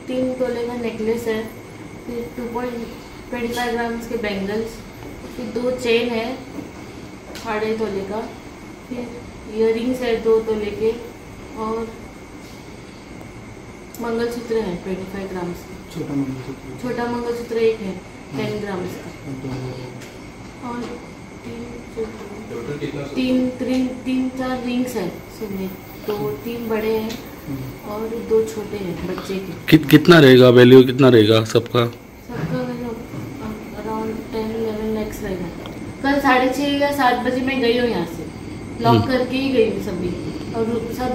3 तोले का नेकलेस है, फिर 2.25 ग्राम के बैंगल्स, फिर 2 चेन है 2.5 तोले का, फिर इयरिंग्स है 2 तोले के और मंगलसूत्र है 25 ग्राम का। छोटा मंगलसूत्र एक है 10 ग्राम का और 3-4 रिंग्स है सोने, 2-3 बड़े हैं और 2 छोटे हैं बच्चे के। कितना रहेगा वैल्यू, कितना रहेगा सबका? सबका अराउंड 10-11 लाख रहेगा। कल 6:30 या 7 बजे मैं गई हूँ यहाँ से, लॉक करके ही गई हूँ सभी और सब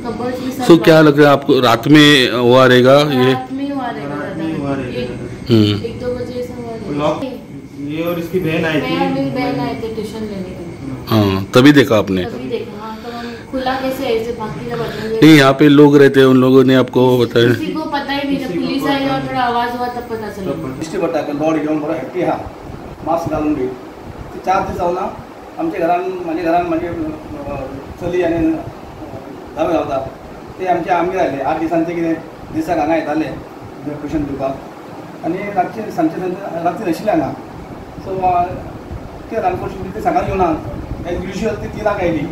कबर्ड्स भी सब। तो क्या लग रहा है आपको, रात में हुआ रहेगा ये? रात में हुआ रहेगा, 1-2 बजे ऐसा हुआ रहेगा। ये और इसकी बहन आई थी, मैं और मेरी बहन आए थे ट्यूशन लेने के लिए। हाँ, तभी देखा आपने? तभी देखा, हाँ। तो हम खुला कैसे ऐसे बाकी जब नहीं, यहाँ पे लोग रहते हैं, उन लोगों ने आपको बताया? किसी को पता ही नहीं, जब पुलिस आई और थोड़ा आवाज हुआ तब पता चला। दिश्टी पडटा बॉडी घेवन बरो हॅप्पी आहा, मास्क घालून बी 4 दीस जावना आमच्या घरान, म्हाज्या घरान म्हाजे चली आनी जावं रावता, ते आमचे आमगेर आयले 8 दिसांचे कितें दिसाक हांगा येताले ट्युशन दिवपाक आनी रातचे सांजचे रातचे नाशिल्ले हांगा। सो ते अनफॉर्च्युनेटली ते सांगात येवना, एज युजल ती 3 आयली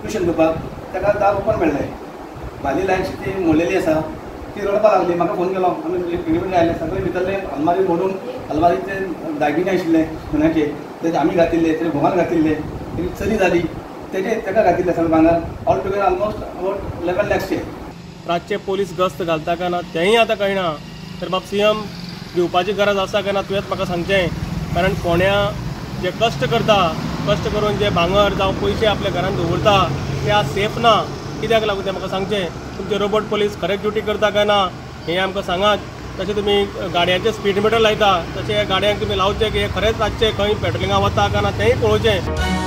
ट्युशन दिवपाक, ताका दार ओपन मेळ्ळें, भायली लायट ती मोडलेली आसा, ती रडपाक लागली। म्हाका फोन केलो, आमी इमिडिएटली आयले, सगळे भितरले अलमारी मोडून अलमारीचे दागिने आशिल्ले सोन्याचे ते आमी घातिल्ले, तेजे घोवान घातिल्ले, तेजी चली जाली तेजे ताका घातिल्ले सगळे भांगर, ऑल टुगेदर ऑलमोस्ट अबाउट 11 लॅक्सचे। रातचे पोलीस गस्त घालता काय ना तेंय आतां कळना। तर बाब सीएम दिवपाची गरज आसा काय ना तुवेंच म्हाका सांगचें, कारण फोंड्या जे कश्ट करता, कश्ट करून जे भांगर जावं पयशे आपल्या घरान दवरता ते आज सेफ ना, कित्याक लागून तें म्हाका सांगचें। तुमचे रोबोट पोलीस खरेंच ड्युटी करता काय ना हें आमकां सांगात। तशें तुमी गाडयांचे स्पीड मिटर लायता, तशें ह्या गाडयांक तुमी लावचें की हे खरेंच रातचें खंय पेट्रोलिंगा वता काय ना तेंय पळोवचें।